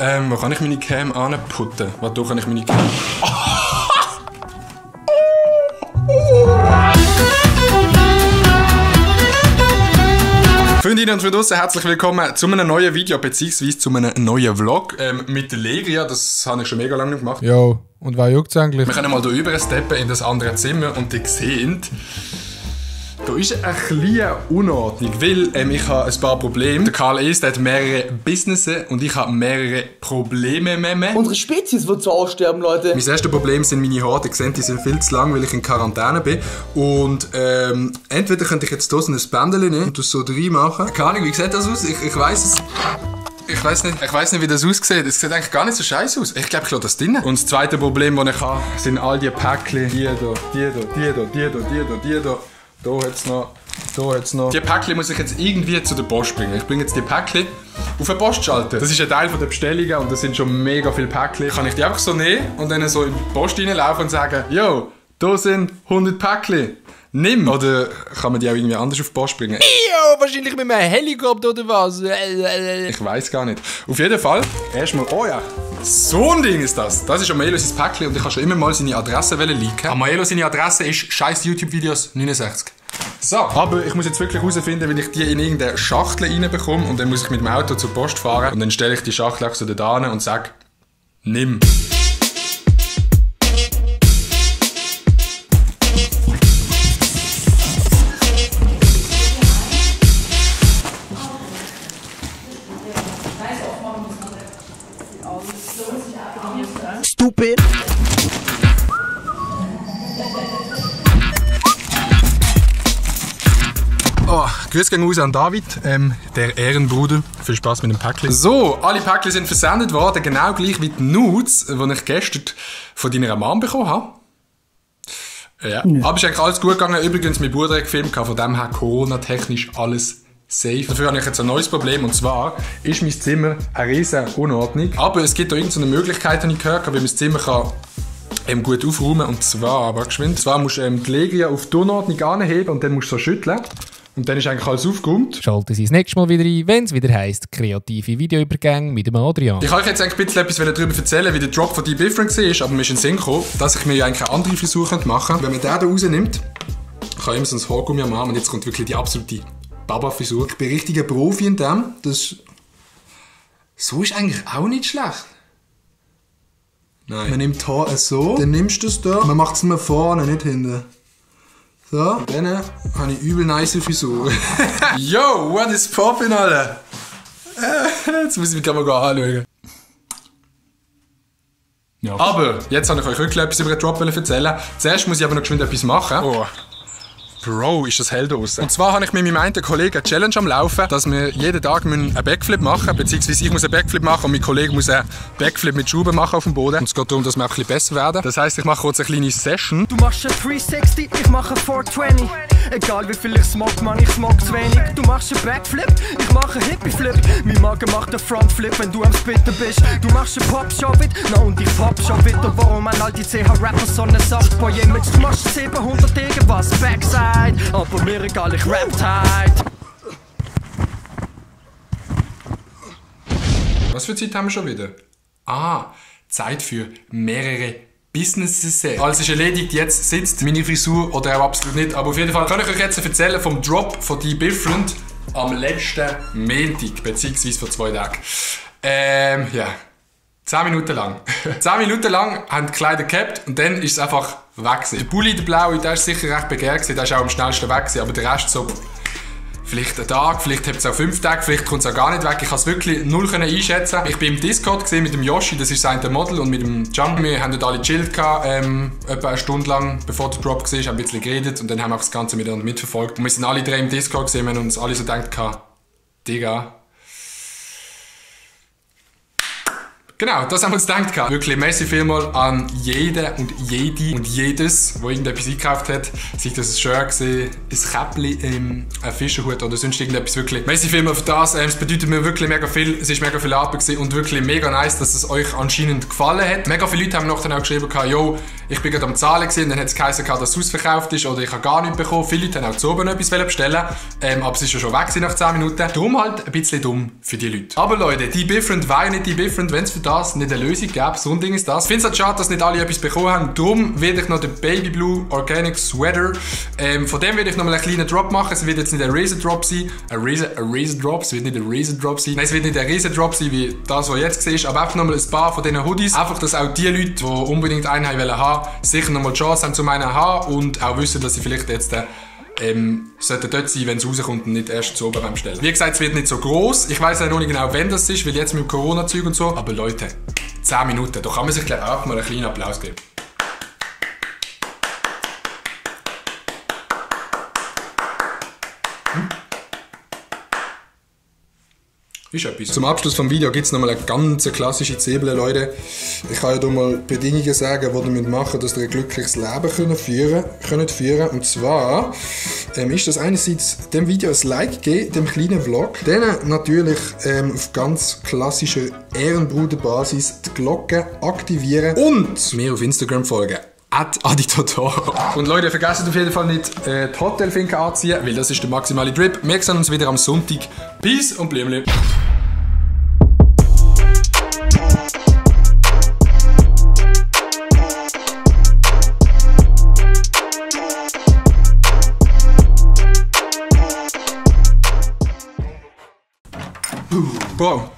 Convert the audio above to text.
Wo kann ich meine Cam anputten? Warte, kann ich meine Cam... Freundinnen und Freunde, herzlich willkommen zu einem neuen Video, beziehungsweise zu einem neuen Vlog mit der Legria. Das habe ich schon mega lange nicht gemacht. Jo, und was juckt's eigentlich? Wir können mal hier rüber steppen in das andere Zimmer und ihr seht, da ist eine kleine Unordnung, weil ich habe ein paar Probleme. Der Karl der hat mehrere Businesses und ich habe mehrere Probleme. Unsere Spezies wird so aussterben, Leute. Mein erstes Problem sind meine Haare. Ihr seht, die sind viel zu lang, weil ich in Quarantäne bin. Und entweder könnte ich jetzt hier so ein Bändchen nehmen und das so reinmachen. Keine Ahnung, wie sieht das aus? Ich weiss es. Ich weiss nicht, wie das aussieht. Es sieht eigentlich gar nicht so scheiße aus. Ich glaube, ich lasse das drin. Und das zweite Problem, das ich habe, sind all die Päckchen. Die hier. Da hat's noch. Die Päckchen muss ich jetzt irgendwie zu der Post bringen. Ich bringe jetzt die Päckchen auf den Postschalter. Das ist ein Teil der Bestellungen und das sind schon mega viele Päckchen. Kann ich die einfach so nehmen und dann so in die Post reinlaufen und sagen, yo, da sind 100 Päckchen. Nimm! Oder kann man die auch irgendwie anders auf die Post bringen? Jo, wahrscheinlich mit einem Helikopter oder was? Ich weiß gar nicht. Auf jeden Fall, erstmal, oh ja, so ein Ding ist das. Das ist Amelo sein Päckchen und ich habe schon immer mal seine Adresse leaken. Amelo seine Adresse ist scheiß YouTube-Videos 69. So, aber ich muss jetzt wirklich herausfinden, wie ich die in irgendeine Schachtel reinbekomme und dann muss ich mit dem Auto zur Post fahren und dann stelle ich die Schachtel auch so da hin und sage, nimm. Stupid. Oh, Grüß gehen raus an David, der Ehrenbruder. Viel Spaß mit dem Päckchen. So, alle Päckchen sind versendet worden, genau gleich wie die Nudes, die ich gestern von deiner Mom bekommen habe. Ja. Aber ist eigentlich alles gut gegangen. Übrigens, mein Bruder hat gefilmt, von dem her Corona-technisch alles safe. Dafür habe ich jetzt ein neues Problem, und zwar ist mein Zimmer eine riesen Unordnung. Aber es gibt da irgendeine Möglichkeit, habe ich gehört, wie man das Zimmer kann gut aufräumen. Und zwar, aber geschwind. Und zwar musst du die Legria auf die Unordnung anheben und dann musst du so schütteln. Und dann ist eigentlich alles aufgeräumt. Schalten Sie das nächste Mal wieder ein, wenn es wieder heisst kreative Videoübergänge mit dem Adrian. Ich kann euch jetzt eigentlich ein bisschen etwas darüber erzählen, wie der Drop von D-Different war, aber mir ist in den Sinn gekommen, dass ich mir ja eigentlich eine andere Frisur machen könnte. Wenn man den hier rausnimmt, kann ich immer so ein Haargummi am Arm und jetzt kommt wirklich die absolute Baba-Frisur. Ich bin richtiger Profi in dem. So ist eigentlich auch nicht schlecht. Nein. Man nimmt die Haare so, dann nimmst du es da, man macht es nur vorne, nicht hinten. So, und dann habe ich übel nice Frisur. Yo, what is poppin', Alter? Jetzt muss ich mich gerade mal anschauen. Ja. Aber, jetzt habe ich euch wirklich etwas über den Drop erzählen. Zuerst muss ich aber noch geschwind etwas machen. Oh. Bro, ist das hell da draussen. Und zwar habe ich mit meinem einen Kollegen eine Challenge am Laufen, dass wir jeden Tag einen Backflip machen müssen, beziehungsweise ich muss einen Backflip machen und mein Kollege muss einen Backflip mit Schrauben machen auf dem Boden. Und es geht darum, dass wir auch ein bisschen besser werden. Das heisst, ich mache kurz eine kleine Session. Du machst einen 360, ich mache einen 420. Egal wie viel ich smoke, man, ich smoke zu wenig. Du machst einen Backflip, ich mache einen Hippie-Flip. Mein Magen macht einen Frontflip, wenn du am Spitten bist. Du machst einen Pop-Shop-It, na und ich pop schon wieder. Warum ein all die CH-Rapper so eine Saftboy-Image? Du machst 700 irgendwas Backside, aber mir egal, ich rap tight. Was für Zeit haben wir schon wieder? Ah, Zeit für mehrere Businesses. Alles ist erledigt, jetzt sitzt meine Frisur oder auch absolut nicht. Aber auf jeden Fall kann ich euch jetzt erzählen vom Drop von D-Different am letzten Montag, beziehungsweise vor 2 Tagen. Ja. 10 Minuten lang. 10 Minuten lang haben die Kleider gehabt und dann ist es einfach weg. Der Pulli, der blaue, der ist sicher recht begehrt, der ist auch am schnellsten weg, aber der Rest so vielleicht einen Tag, vielleicht hat es auch 5 Tage, vielleicht kommt es auch gar nicht weg. Ich kann es wirklich null einschätzen. Ich bin im Discord gesehen mit dem Yoshi, das ist sein Model, und mit dem Jump. Wir haben dort alle chillt, etwa eine Stunde lang, bevor der Drop war, haben ein bisschen geredet und dann haben wir das Ganze miteinander mitverfolgt. Und wir sind alle 3 im Discord gesehen und haben uns alle so gedacht, Digga, Genau, das haben wir uns gedacht. Wirklich, merci vielmal an jeden und jede und jedes, der irgendetwas eingekauft hat. Sei das ein Shirt gewesen, ein Käppchen, ein Fischerhut oder sonst irgendetwas. Wirklich, merci vielmal für das. Es bedeutet mir wirklich mega viel. Es ist mega viel Arbeit gewesen und wirklich mega nice, dass es euch anscheinend gefallen hat. Mega viele Leute haben noch dann auch geschrieben, yo, ich bin gerade am Zahlen gewesen, dann hat es geheißen, dass es ausverkauft ist oder ich habe gar nichts bekommen. Viele Leute haben auch zu oben etwas bestellen, aber es ist ja schon weg nach 10 Minuten. Darum halt ein bisschen dumm für die Leute. Aber Leute, die Different war ja nicht die Different, wenn es für das nicht eine Lösung gäbe. So ein Ding ist das. Ich finde es halt schade, dass nicht alle etwas bekommen haben. Darum werde ich noch den Baby Blue Organic Sweater. Von dem werde ich noch mal einen kleinen Drop machen. Es wird jetzt nicht ein Razor Drop sein. Ein Razor Drop. Es wird nicht ein Razor Drop sein. Nein, es wird nicht ein Razor Drop sein, wie das, was jetzt ist. Aber einfach noch mal ein paar von diesen Hoodies. Einfach, dass auch die Leute, die unbedingt einen haben, sicher noch mal die Chance haben, zum einen haben und auch wissen, dass sie vielleicht jetzt sollten dort sein, wenn es rauskommt und nicht erst zu oben beim Stellen. Wie gesagt, es wird nicht so gross. Ich weiss auch noch nicht genau, wann das ist, weil jetzt mit dem Corona-Zeug und so. Aber Leute, 10 Minuten, da kann man sich gleich auch mal einen kleinen Applaus geben. Ist etwas. Zum Abschluss des Videos gibt es nochmal eine ganz klassische Zwiebel, Leute. Ich kann ja hier mal Bedingungen sagen, die ihr machen müsst, dass ihr ein glückliches Leben führen könnt. Und zwar ist das einerseits dem Video ein Like geben, dem kleinen Vlog. Dann natürlich auf ganz klassischer Ehrenbruderbasis die Glocke aktivieren und mir auf Instagram folgen. @aditotoro. Und Leute, vergesst auf jeden Fall nicht die Hotelfinke anziehen, weil das ist der maximale Drip. Wir sehen uns wieder am Sonntag. Peace und Blümli. Boom.